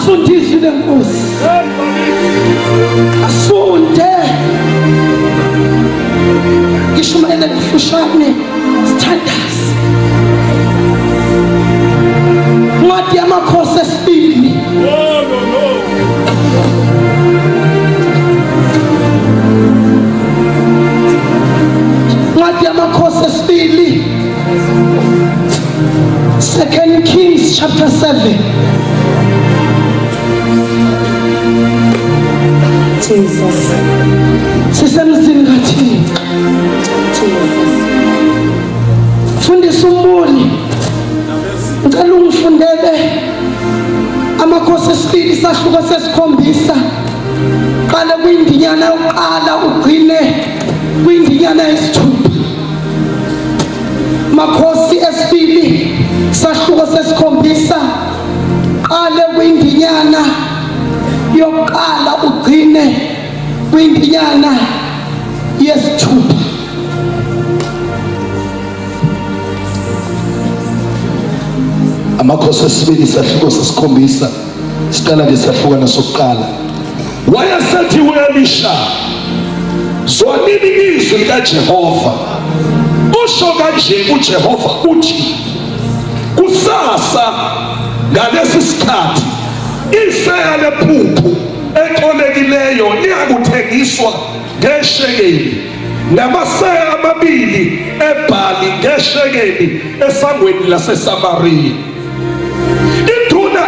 Asifunde izwi lenkosi. Asifunde. Ngishumayele ngifushane sithandaze. Incwadi yamakhosi esibili. Incwadi yamakhosi esibili. 2 Kings chapter 7. Jesus. Sisemzini kaThixo. Jesus. Fundisa umbuli. Ngicela ungifundele amakhosi esibili sahluko sesikhombisa. Qala kwindinyana yokuqala ugcine kwindinyana yesithupha. Makhosi esibili sahluko sesikhombisa qale kwindinyana yokuqala ugcine kwindinyana yesithupha. Amakhosi esibili sahluko sesikhombisa siqala ngesahlukana sokuqala. Wayesethi uElisha, zwanini izwi likaJehova. Usho kanje uJehova uthi, kusasa ngalesi sikhathi iseya lephuphu ecolekileyo liyakuthengiswa ngeshekeli namaseya amabili ebhali ngeshekeli esangweni laseSamariya. Induna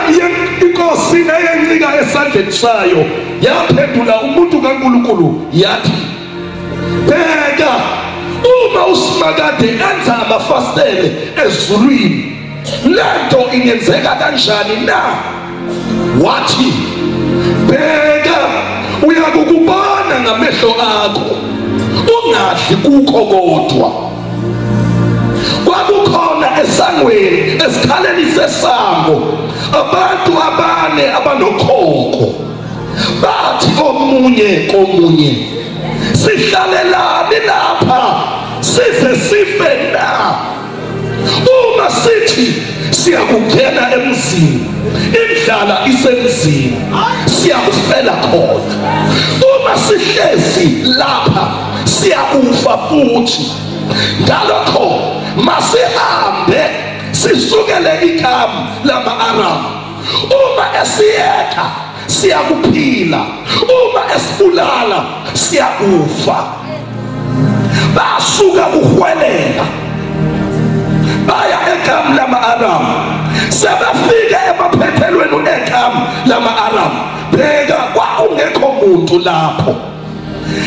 inkosi eyencika esandleni sayo yaphendula umuntu kaNkulunkulu yathi, bheka, uma uSimakade enza amafasitele ezulwini, lento ingenzeka kanjani na? Wathi, bheka, uyakukubona ngamehlo akho, ungadli kukho kodwa. Kwakukhona esangweni esikhaleni sesango abantu abane abanokhokho. Bathi omunye komunye, sihlalelani lapha size sife na? Uma sithi siyakungena emzini, indlala isemzini, siyakufela khona. Uma sihlezi lapha siyakufa futhi. Ngalokho masihambe sisukele ikamu lama-Aramu. Uma esiyeka siyakuphila, uma esibulala siyakufa. Basuka kuhwelela baya ekamu lama-Aramu. Sebafika emaphethelweni ekamu lama-Aramu, bheka kwakungekho muntu lapho.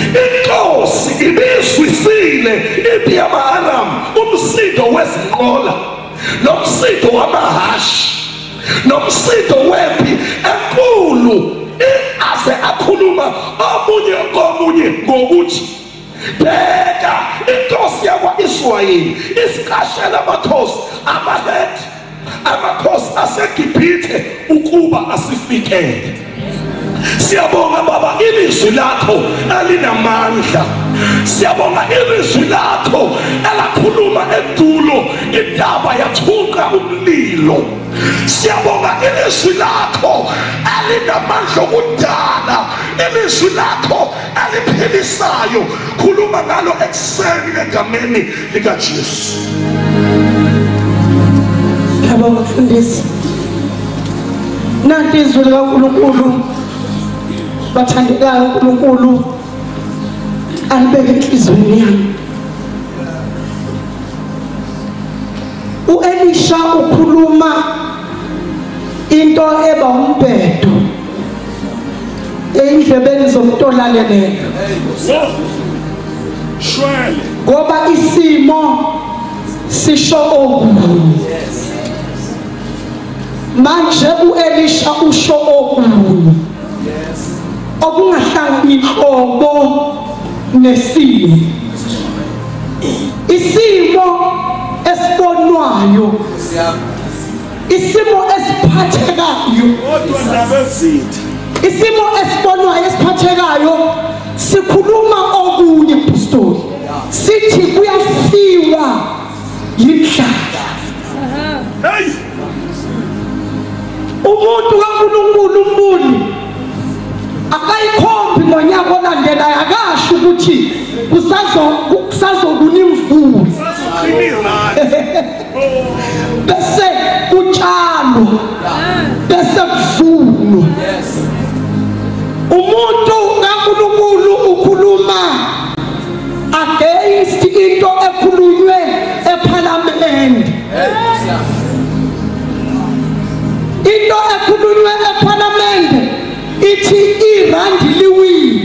Inkosi ibizwisile impi yama-Aramu umsindo wezinqola nomsindo wamahashi nomsindo wempi enkulu, aze akhuluma omunye komunye ngokuthi, bheka, inkosi yakwa-Israyeli isiqashela amakhosi amaHeti, amakhosi aseGibhithe ukuba asifikele. Siyabonga Baba ilizwi lakho elinamandla. Siyabonga ilizwi lakho elakhuluma endulo, intaba yathuka umlilo. Siyabonga ilizwi lakho elinamandla okudala, ilizwi lakho eliphilisayo. Khuluma ngalo ekuseni egameni likaJesu. Ngiyabonga mfundisi. Nanti izwi likaNkulunkulu, bathandekayo uNkulunkulu alibeke enhliziyweni yami. uElisha ukhuluma into eba umbhedo endlebeni zomuntu olaleleyo, ngoba isimo sisho okunye. Manje uElisha usho okunye okungahlangani nhlobo nesimo. Isimo esibonwayo, isimo esiphathekayo, isimo esibonwayo esiphathekayo sikhuluma okunye pastor, sithi kuyafiwa yindlala. Umuntu kaNkulunkulu kaNkulunkulu umbuli akayikhombi ngonyaka olandelayo, akasho ukuthi kusazokuna imvula bese kutshalwa bese kuvunwa. Umuntu kaNkulunkulu ukhuluma against into ekhulunywe eParliament. Into ekhulunywe eParliament ithi irandi liwile.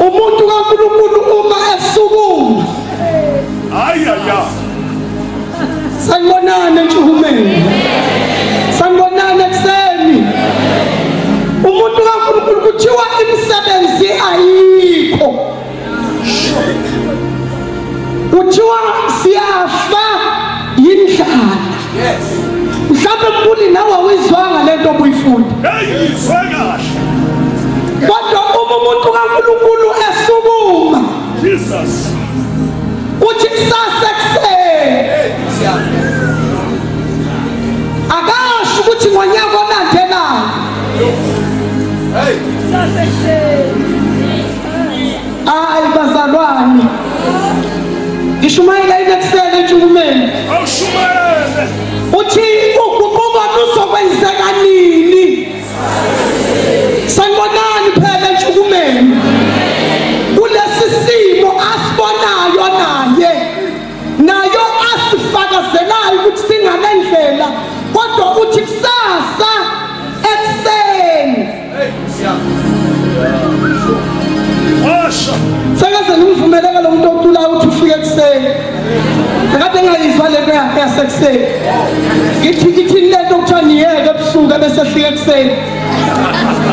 Umuntu kaNkulunkulu uma esukuma, sanibonani entshukumeni, sanibonani ekuseni. Umuntu kaNkulunkulu kuthiwa imisebenzi ayikho, kuthiwa siyafa yindlala. Mhlawumbe mbuli nawe awuyizwanga lento obuyifunda, kodwa uma umuntu kaNkulunkulu esukuma uthi kusasa ekuseni, akasho ukuthi ngonyaka olandelayo. Hayi bazalwane, ngishumayela ekuseni entshukumeni. Uthi uguquko luzokwenzeka nini? Sanibonani phela entshukumeni. Kulesi simo asibonayo naye, nayo asifakazelayo ukuthi singalendlela, kodwa uthi kusasa ekuseni. Sekaze ngimvumeleke lo muntu oculayo ukuthi ufike ekuseni. Akade ngayizwa lento yakhe yasekuseni. Ngithi ithini lento okuthiwa niyeke ebusuku bese efika ekuseni.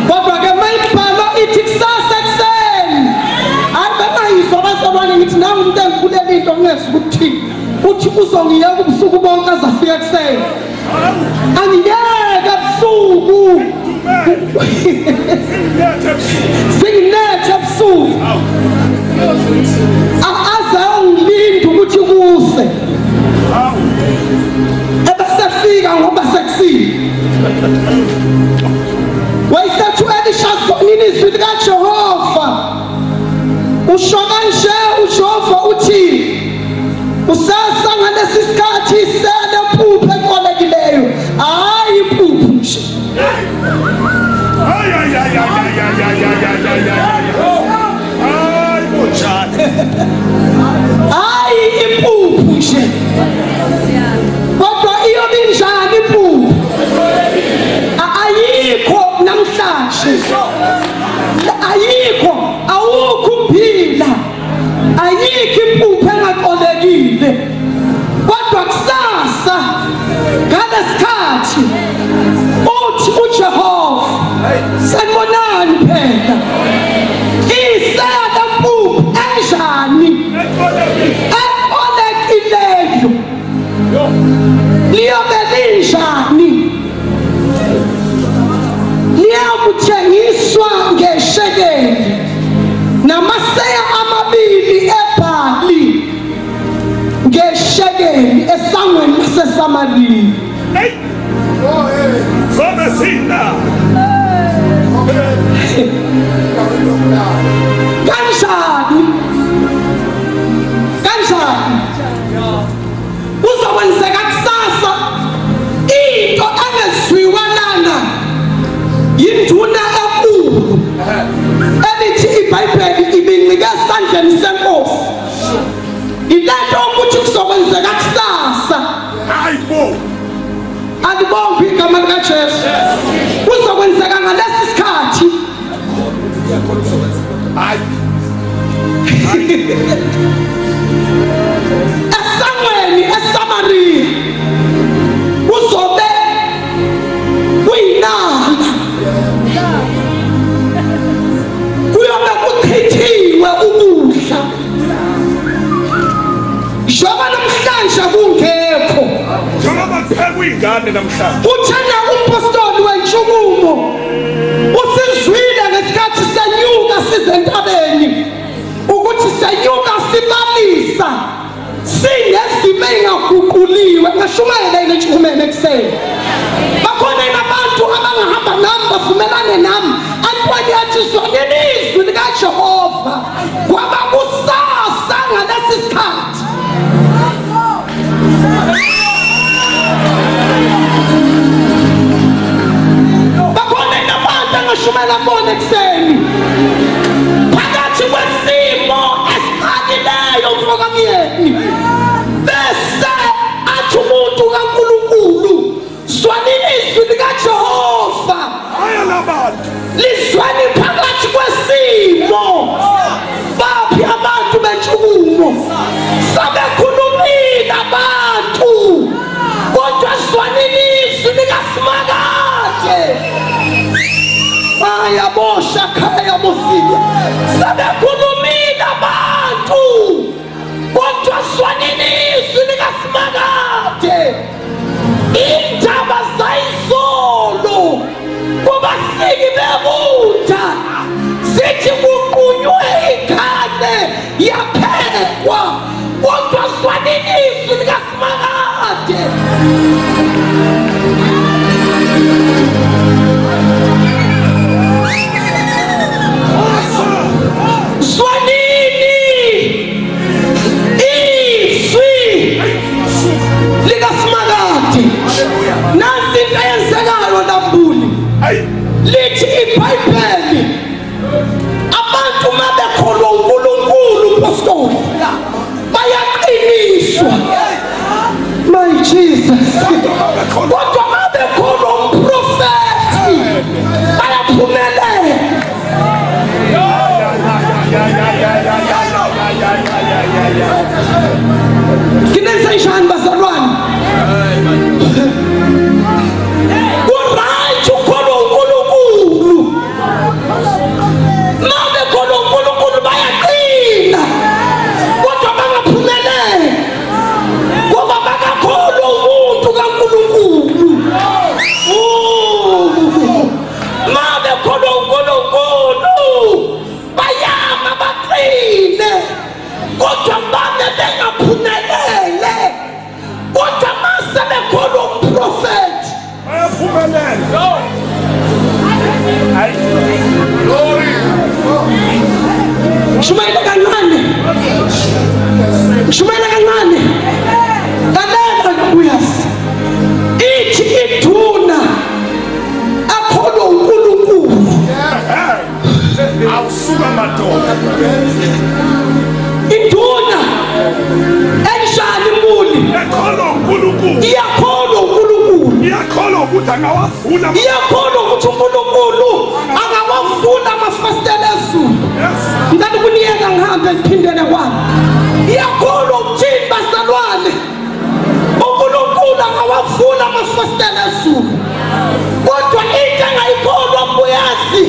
Kodwa ke mayibhalo ithi kusasa ekuseni. Hayi bengayizwa bazalwane, ngithi nangu umuntu engikhulela into ngezwe ukuthi uthi uzongiyeka ubusuku bonke azafika ekuseni. Angiyeke ebusuku. Singinethe ebusuku. Aze ungilinde ukuthi kuse. Ebesefika ngoba sekusile. Wayesethi u-Elisha zonini izwi likaJehova. Usho kanje uJehova uthi usasa ngalesi sikhathi isele impuphu ekolekileyo, hayi impuphu nje. Hayi impuphu nje, kodwa iyobe injani impuphu? Ayikho namhlanje, ayikho, awukho umphila, ayikho impuphu engaxolekile. Kodwa kusasa ngalesikhathi uthi uJehova, sanibonani phela, isela impuphu enjani exolekileyo, liyobe linjani? Liyakuthengiswa ngeshekeli namaseya amabili ebhali ngeshekeli esangweni laseSamariya. Kanjani? Kanjani? Kuzokwenzeka kusasa into engezwiwa lana yinduna enkulu elithi iBhayibheli ibincike esandleni senkosi. Ilento ukuthi kuzokwenzeka kusasa. Alibonge igama likaJesu. Kuzokwenzeka ngalesi sikhathi. Esangweni eSamariya kuzobe kuyinala, kuyobe kuchithiwe ukudla njengoba namhlanje kungekho. Njengoba kuphekwa iy'ngane namhlanje. Uthena umpostoli wentshukumo usizwile ngesikhathi senyuka size entabeni ukuthi senyuka sibalisa sinezimo ey'ngaguquliwe. Ngashumayela ile ntshukumeni ekuseni. Bakhona abantu abangahamba nami likaJehova kwaba kusasa ngalesi sikhathi. Bakhona nabantu angashumela kubona ekuseni phakathi kwesimo esiqalileyo mfokamyeni, bese athi umuntu kaNkulunkulu zwanini izwi likaJehova, lizweni phakathi kwesimo. Baphi abantu bentshukumo? Sabekhulumile abantu, kodwa zwanini izwi likaSimakade. Bayabosha khaya bosile. Sabekhulumile abantu, kodwa zwanini izwi likaSimakade. Indaba zayizolo kubasiki bebutha sithi kuqunywe ikhane yaphekwa, kodwa zwanini izwi likaSimakade. Zwanini izwi likaSimakade. Nansi into eyenzekayo lambuli, lithi iBhayibheli abantu mabekholwa uNkulunkulu pastor bayaqiniswa. My Jesus. Kodwa mabekholwa umprofethi bayaphumelela. Nginenze bazalwane? Ku-right ukholwa uNkulunkulu. Mabekholwa uNkulunkulu bayaqina, kodwa bangaphumelela ngoba bakakholwa umuntu kaNkulunkulu. Mabekholwa uNkulunkulu bayama baqine, kodwa bame bengaphumelele. Kodwa mase bekholwa umprofethi bayaphumelela. Shumayela kancane, shumayela kancane, lalela uyazi. Ithi iduna akholwa uNkulunkulu. Awusuka madoda. Iduna enjani mbuli? Ekholwa uNkulunkulu. Iyakholwa uNkulunkulu. Iyakholwa ukuthi angawavula. Iyakholwa ukuthi uNkulunkulu angawavula amafasitela ezulu. Ngicela ukuniyeka ngihambe ngiphindele kwami. Iyakholwa ukuthini bazalwane? uNkulunkulu angawavula amafasitela ezulu. Kodwa into engayikholwa mbuyazi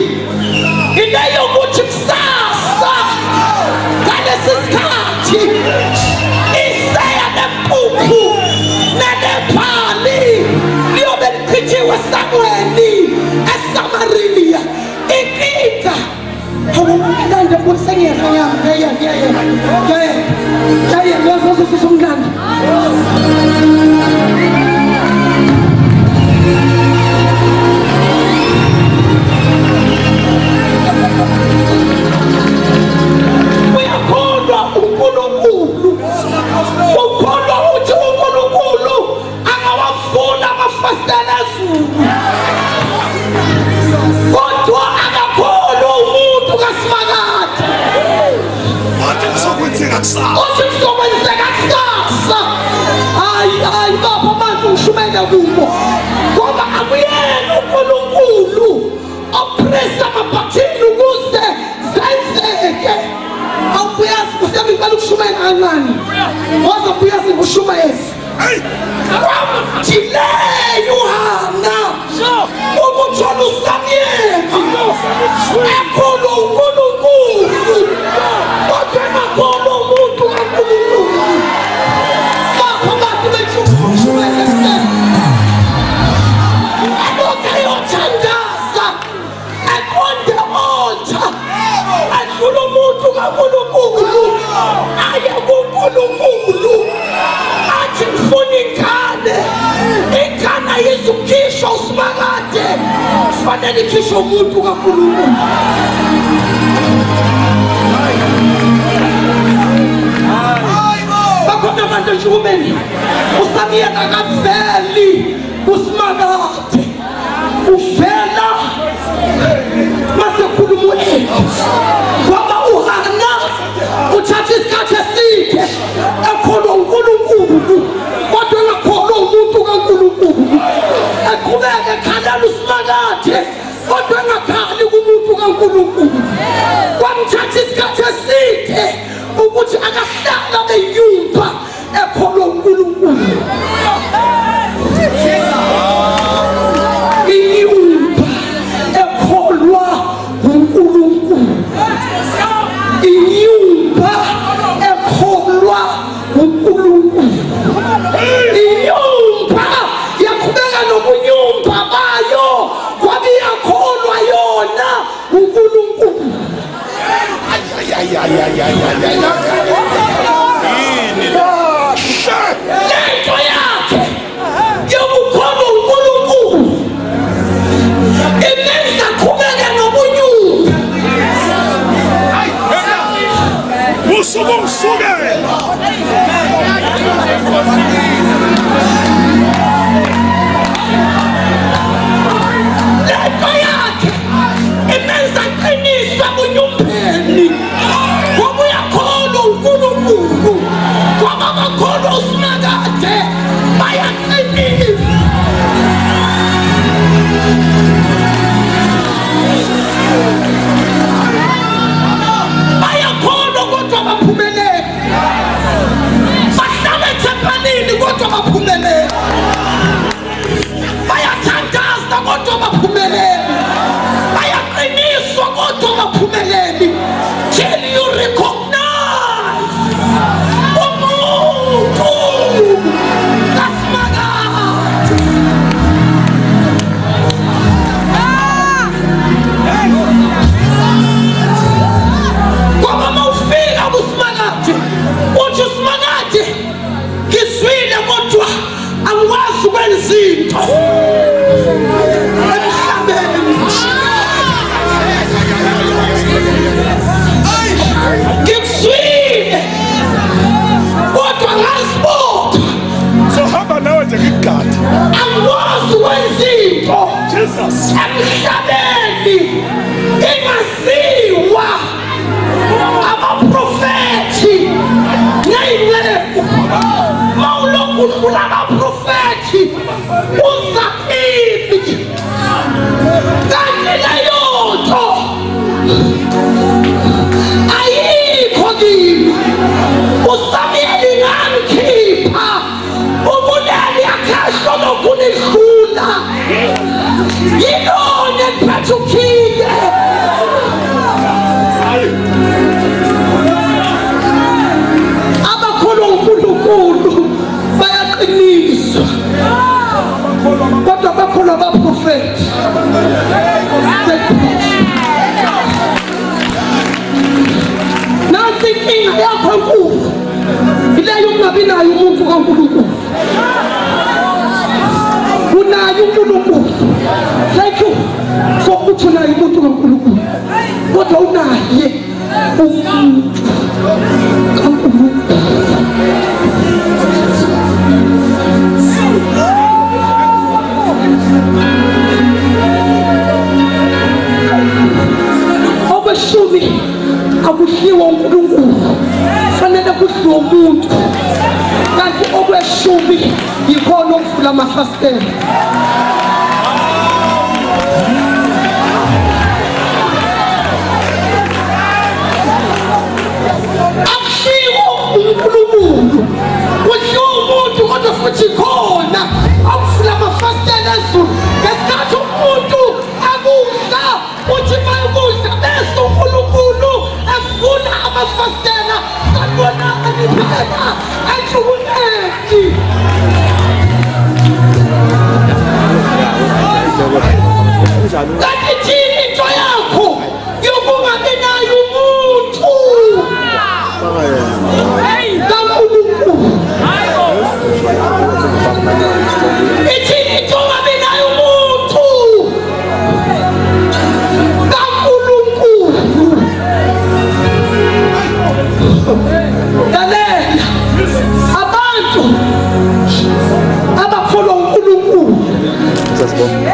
into yokuthi kusasa ngalesi sikhathi iseya nempuphu nalephali liyobe lichithiwe esangweni eSamaria. Inkinga awumlando mbuli sengiyeka. Uyakholwa uNkulunkulu, ukholwa ukuthi uNkulunkulu angawavula amafasitela ezulu, kodwa akakholwa umuntu kaSimakade. Wathi kuzokwenzeka kusasa, uthi kuzokwenzeka kusasa. Hayi hayi baba, manje ngishumele kubo ngoba akuyena uNkulunkulu opressa amabhathini ukuze zenzeke. Awuyazi kusebenzela ukushumayela kancane, waze uyazi ngishumayeza kwamdileyo uHana ukuthola uSamyeli ekholwa uNkulunkulu, kodwa engakholwa umuntu kaNkulunkulu. Bakho abantu bethu elokhu eyothandaza eqonde altar adlula umuntu kaNkulunkulu aye kuNkulunkulu athi ngifuna ingane, ingane ayizukhishwa uSimakade, kufanele ikhishwe umuntu kaNkulunkulu. Bakhona abantu entshukumeni uSamuyeli akaveli kuSimakade, uvela masekhuluma u-Eli, ngoba uHana uthatha isikhathi eside ekholwa uNkulunkulu kodwa engakholwa umuntu kaNkulunkulu, eqhubeka ekhalela uSimakade kodwa engakhali kumuntu kaNkulunkulu. Kwamthatha isikhathi eside ukuthi akahlala benyumba ekholwa uNkulunkulu. Inyumba ekholwa uNkulunkulu, inyumba ekholwa uNkulunkulu, inyumba yaqhubeka nobunyumba bayo kwabe iyakholwa yona uNkulunkulu. Lento yakhe yokukholwa uNkulunkulu imenza qhubeke nobunyumba. Usuku usukela. Lento yakhe imenza qiniswa bunyumbeni ngoba uyakholwa uNkulunkulu, ngoba bakholwa uSimakade bayaqinisa. Bayakholwa kodwa baphumelele, bahlala ethempelini kodwa baphumelele, bayathandaza kodwa baphumelele, bayaqiniswa kodwa baphumelele. Till you recognize umuntu kaSimakade. Ngoba uma ufika kuSimakade uthi uSimakade ngizwile kodwa angikwazi ukwenza into emhlabeni, ngikuzwile kodwa ngazibopha, Sohamba nawe nje ngigade. angikwazi ukwenza into Jesus. emhlabeni ingaziwa abaprofethi ney'nceku. Mawulokhu udlula abaprofethi uza kimi, kanti leyo nto ayikho kimi. uSamuyeli ngamkhipha ubulali akhasho lokunidlula, yilona eliphethe ukhiye. Abakholwa uNkulunkulu bayaqiniswa kodwa bakholwa abaprofethi. Nansi inkinga yakho enkulu ileyo yokungabi naye umuntu kaNkulunkulu. Unaye uNkulunkulu, thank you for ukuthi unaye umuntu kaNkulunkulu, kodwa unaye umuntu kaNkulunkulu. Okweshumi akudliwa uNkulunkulu, fanele kudliwe umuntu, kanti okweshumi yikhona okuvula amafasitela. Akushiwo uNkulunkulu, kudliwa umuntu kodwa futhi khona akuvula amafasitela ezulu. Ngesikhathi umuntu akudla uthi bayokudla bese uNkulunkulu evula amafasitela, sanibonani niphila enhlukumeni. Kanti thini into yakho yokungabi naye umuntu kaNkulunkulu? Ithini into ongabi naye umuntu kaNkulunkulu? Lalela,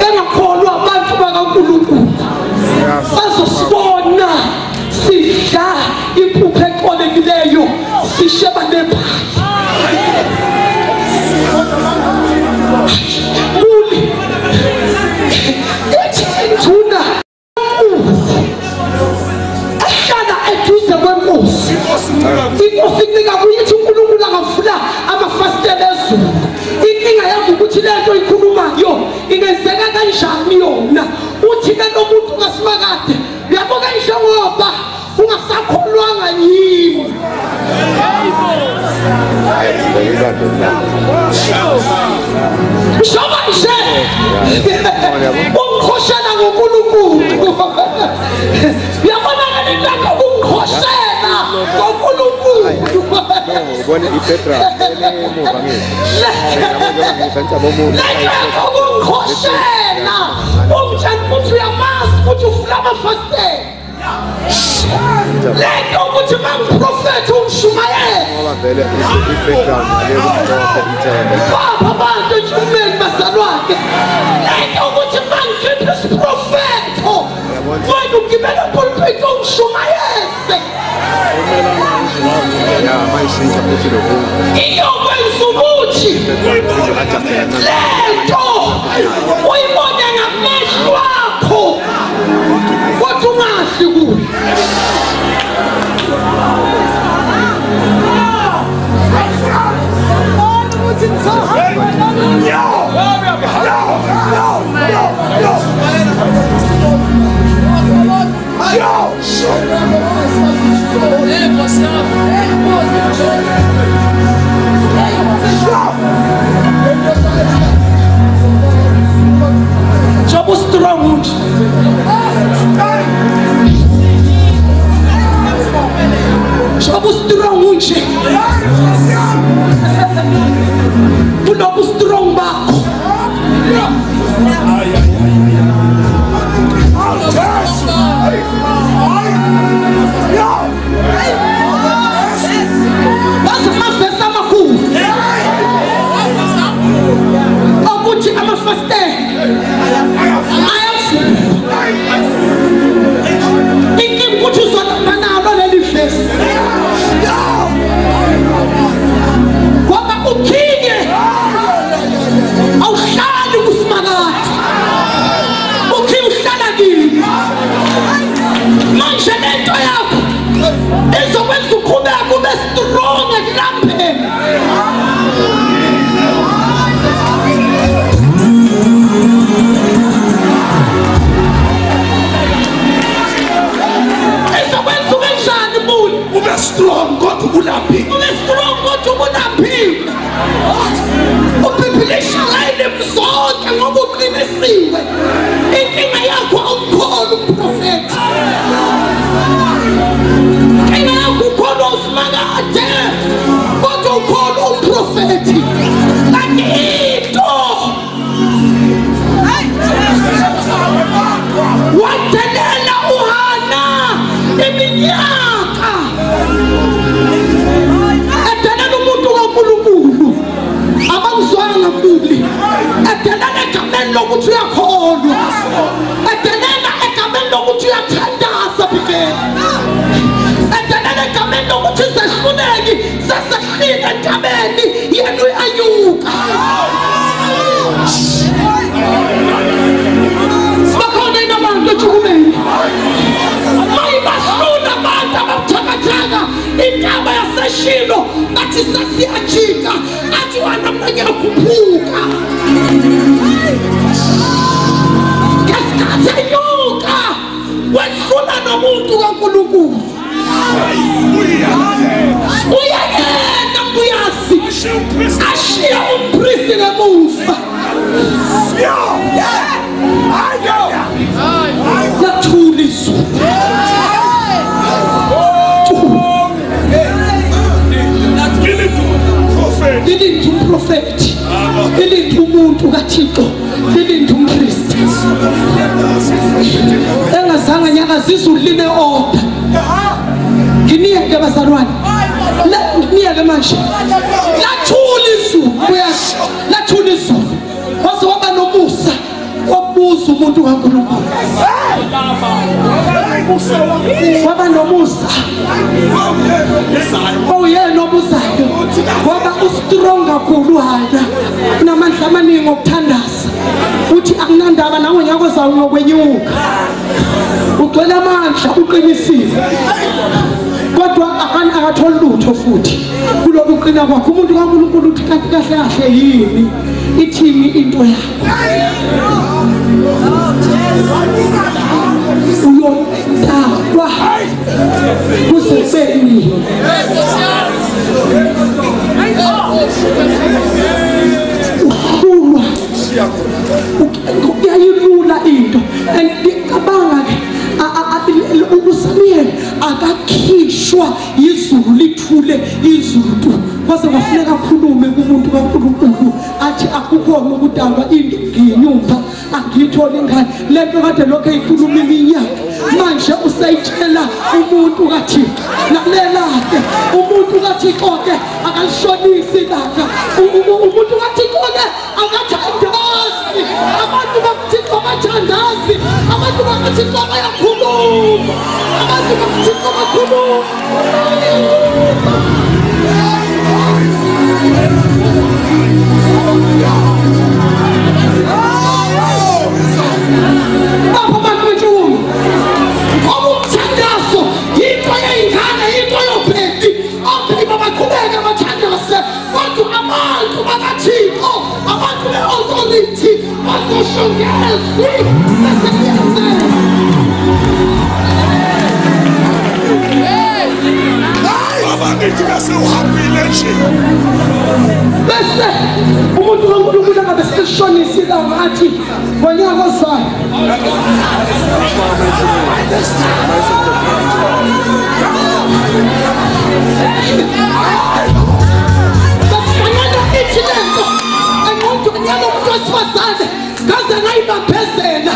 Bengakholwa abantu bakaNkulunkulu. Bazosibona sidla impuphu ecolekileyo sisheba nebhayi. Buli ithi induna ehlala eduze kwenkosi. Inkosi incika kuye ithi uNkulunkulu angavula amafasitela ezulu. Inkinga yakho ukuthi lento ikhulumayo ingenzeka kanjani yona. Uthi ke lo muntu kaSimakade uyabuka njengoba ungasakholwanga yimi. Njengoba nje ungiqhoshela ngoNkulunkulu. Uyabona ke into ungiqhoshela ngoNkulunkulu. Ubone iPetra emuva ngithi. Ungiqhoshela umtshela ukuthi uyamazi ukuthi ufuna amafasitela. Lento ukuthi mangiprofethe ungishumayele. Ngoba vele i-background leyo kumhlophe ithembe. Bapha abantu ejumeni bazalwane. Lento ukuthi mangikhiphe isiprofetho. Wena ugibela epulpit ungishumayeze. Ya mayishintsha futhi lokhu. Iyokwenza ukuthi lento uyibone ngamehlo akho. Kodwa ungazi kuyo. Njengoba ustrong nje. Njengoba ustrong nje. Kulobu strong bakho. Bazi amavesi amakhulu okuthi amafasitela ayavulwa. Inkinga ukuthi uzolamba nalo leli vesi. Ngoba ukhinye awuhlali kuSimakade. Ukhinye uhlala kini. Manje lento yakho izokwenza uqhubeke ube strong ekulambeni. Izokwenza ube njani buni? Ube strong kodwa ukulambile. Ube strong kodwa ukulambile. Uphiphilisha layini zonke ngoba uqinisiwe. Inkinga yakho awukholwa umprofethi. Inkinga yakho ukholwa uSimakade kodwa ukholwa umprofethi. Kanti into wadelela uHana iminyaka edelela umuntu kaNkulunkulu. Abamzwanga mbuli. Edelela egameni lokuthi uyakholwa. Edelela egameni lokuthi uyathandaza bivele. Edelela egameni lokuthi izehluleki sesehlile entabeni yena uyanyuka. Bakhona inabantu ejukumeni. Mayibahlula abantu ababuthakathaka intaba yaseShilo bathi sesiyajika. Athi wena mina ngiyakhuphuka. Ngesikhathi enyuka wedlula nomuntu kaNkulunkulu. Uyayena mbuyazi ashiya umpristi ngemuva. Lathula izulu. Lilinde umprofethi, lilinde umuntu kaThixo, lilinde umpristi. Engazange nyakaza izulu line order. Nginiyeke bazalwane. Nginiyeke manje. Lathula izulu, uyazi. Lathula izulu. Waze waba nomusa wokubuka Wambuza umuntu kaNkulunkulu. Waba nomusa. Oyena obuzayo. Ngoba ustrong kakhulu hana. Unamandla amaningi okuthandaza. Uthi akunandaba nawe nyaka ozayo uyokwenyuka. Ugcwele amandla uqinisile. Kodwa akatholi lutho futhi. Kulobu qina kwakho umuntu kaNkulunkulu uthi kanti kahle kahle yini? Ithini into yakho? Uyontakwa kuze kube nini? Uhlulwa kuyayilula into and ngicabanga ke uSamuel akakhishwa izulu lithule izulu kwaze kwafuneka akhulume kumuntu kaNkulunkulu athi akukhona ukudalwa into ngenyumba angiyitholi ingane lento kade lokho eyikhuluma iminyaka manje usayitshela umuntu kaThixo lalela ke umuntu kaThixo ke akalishonisi ilanga umuntu kaThixo ke akathandazi abantu bakaThixo bathandazi abantu bakaThixo bayakhuluma abantu bakaThixo bakhuluma. Bapha abantu betshumi ngoba umthandazo yinto yey'ngane yinto yobheki obheki babaqhubeke bathandaze kodwa abantu bakaThixo abantu be-authority bazosho ngezwi bese kuyenzeka. Baba ngithi bese uhambile nje. Bese umuntu kaNkulunkulu angabe sesishonisa ilanga athi ngonyaka ozayo bekufanele ithi lento engqondweni yalo muntu wesifazane ngaze ngayibambezela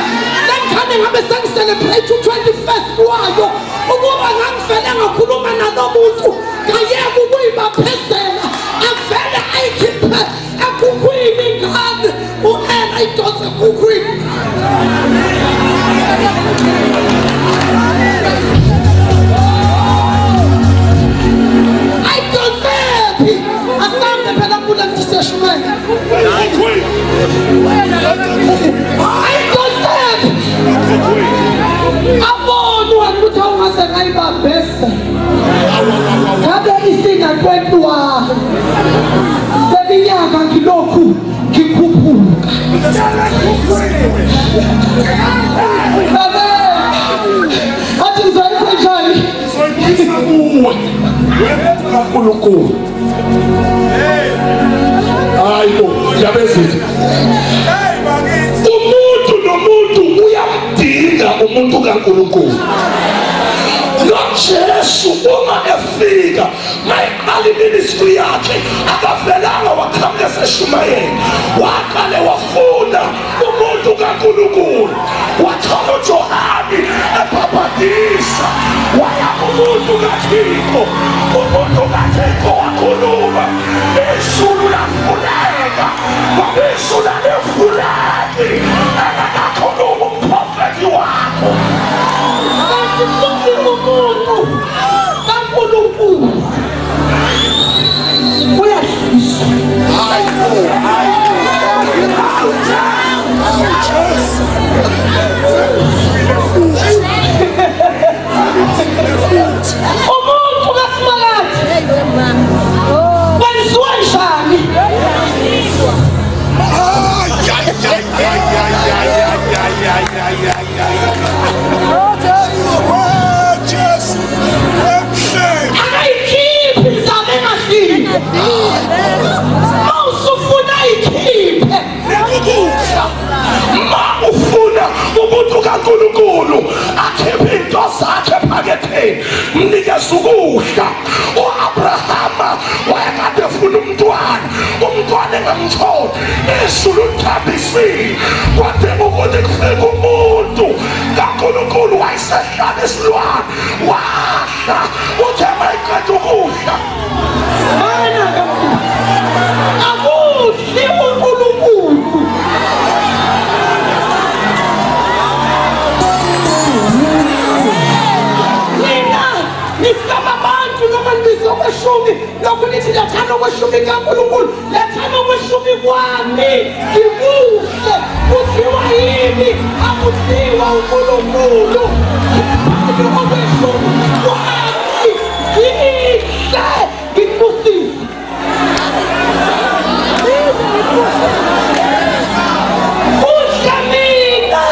le ngane ngabe sengicelebrate u-21st wayo ukuba ngangivele ngakhuluma nalo muntu ngayeka ukuyibambezela avele ayikhiphe ekhukhwini ingane u-ela ayidonse ekhukhwini. Ayidonsephi asambe phela kule mthiseshumela ayidonsephi abone ukuthi awungase ngayibambezela ngabe isina 21 seminyaka ngilokhu ngikhuphuka. Athi ngizoyenza njani? Ngizoyibuyisa kuwe kaNkulunkulu. Hayi bo, yabezitha. Umuntu nomuntu uyamdinga umuntu kaNkulunkulu. NoJesu uma efika mayiqala iministry yakhe akavelanga waqhamuka eseshumayela waqale wafuna umuntu kaNkulunkulu wathola uJohane ebhabhadisa waya kumuntu kaThixo umuntu kaThixo wakhuluma izulu lafuleka ngoba izulu alifuleki engakakhuluma umprofethi wakho. Umuntu kaNkulunkulu uyadlisa. Umuntu kaSimakade wenziwa njani? Akayikhiphi izame engadlile mawusufuna ayikhiphe. Ma ufuna umuntu kaNkulunkulu akhiphe into zakhe ephaketheni mnikeze ukudla. U-Abrahama wayekade efuna umntwana umntwana engamtholi izulu lithambisile kwadinga ukuthi kufike umuntu kaNkulunkulu wayesehlala isilwane wadla uthe mayiqeda ukudla mana akudli uNkulunkulu. okweshumi kaNkulunkulu, lethani okweshumi kwami ngikuhle. Kuthiwa yini? Akuthiwa uNkulunkulu. Khiphani okweshumi kwami ngihle ngikubusise. Kudla mina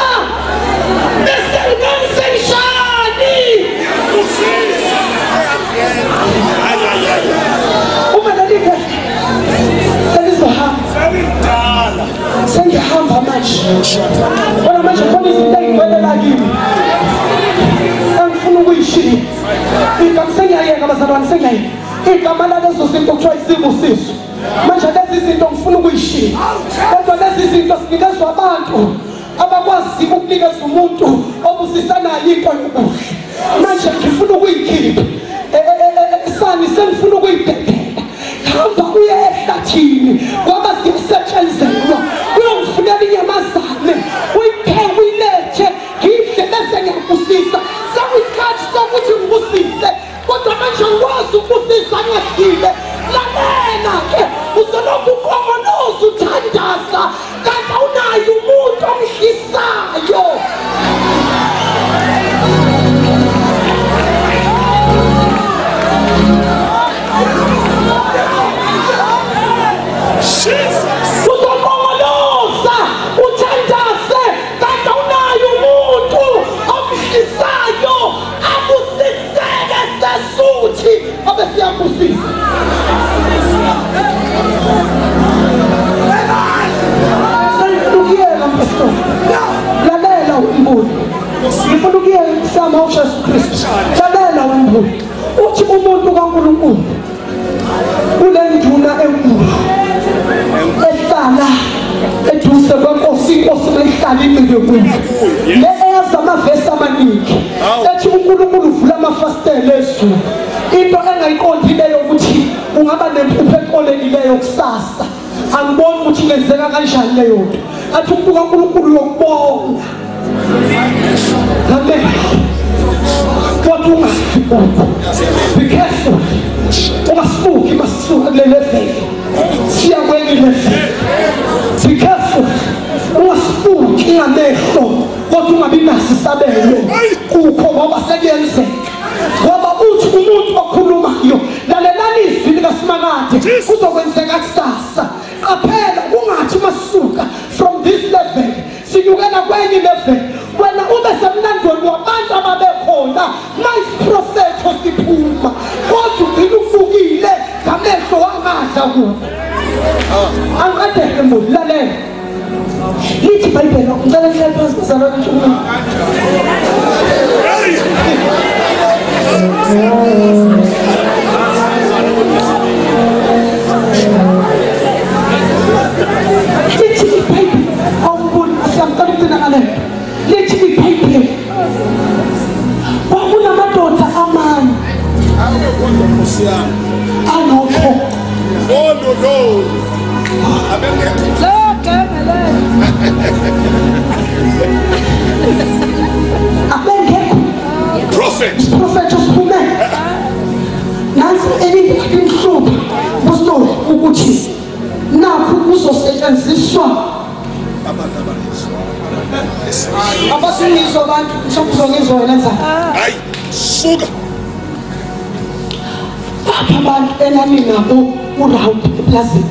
bese ngenzenjani? Uma leli selizohamba, sengihamba manje. Kodwa manje khona izinto ey'gcwelela kimi engifuna ukuyishiya. Igama sengiyayeka bazalwane, sengiyayeka. Igama lalezo zinto kuthiwa isibusiso. Manje lezi zinto ngifuna ukuyishiya. Kodwa lezi zinto sinikezwa abantu abakwazi ukunikeza umuntu obusisanayo into yokuhle. Manje ngifuna ukuyikhipha. Sani sengifuna ukuyibhekela. Hamba uye ehlathini kwaba siyasetshenzelwa, uyongifunela inyamazane, uyipheke uyilethe ngidle bese ngiyakubusisa. Sekuyisikhathi sokuthi ngibusise, kodwa manje ngikwazi ukubusisa ngadlile. Lalela ke, uzolokhu ukhongoloza uthandaza kanti awunaye umuntu omhlisayo. Uzokongoloza uthandaze kanti awunaye umuntu omhlisayo akusiseke sesuthi abe siyabusisa. Sengifuna mpostoli, lalela umbuzo. Ngifuna ukuyeka umsamo uJesu Kristu. Lalela umbuzo. Uthi umuntu kaNkulunkulu kule nduna enkulu ehlala eduze kwenkosi, inkosi mayihlala incike kuyo. Le eyazi amavesi amaningi ethi uNkulunkulu uvula amafasitela ezulu. Into engayiqondileyo ukuthi ungaba nempupho eqolekileyo kusasa. Angiboni ukuthi ingenzeka kanjani leyo nto. Athi umuntu kaNkulunkulu uyokubona ngamehlo, kodwa ungafi kukho. Be careful, ungasibuki masisuka kule level siya kwenye level. Be careful, ungasibuki ngamehlo kodwa ungabi naso isabelo kukho, ngoba sekuyenzeka. Ngoba uthi umuntu okhulumayo, lalelani izwi likaSimakade, kuzokwenzeka kusasa. Qaphela ungathi masuka from this level sinyukela kwenye level, wena ube semlandweni wabantu ababekhona mayisiprofetho siphuma, kodwa ugcina ufukile ngamehlo wangadla kubo. Angiqedele muntu, lalela. Lithi iBhayibheli, ngicela nihlale phansi bazalwane. Lithi iBhayibheli, awuboni siyamcela ukugcina ngale. Lithi iBhayibheli kwakunamadoda amane anokhokho. Abengekho prophet usiphume. Nansi elinye inhlupho kusitoli ukuthi nakhu kuzosetshenziswa abasingizwa abantu, mhlawumbe uzongizwa wena njani. Hayi suka bapha abantu enani nabo uround eplazini.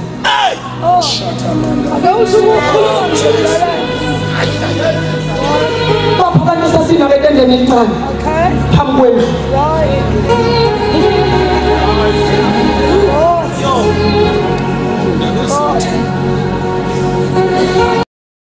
Bapha abantu sasinabo etendeni elincane phambi kwendlu.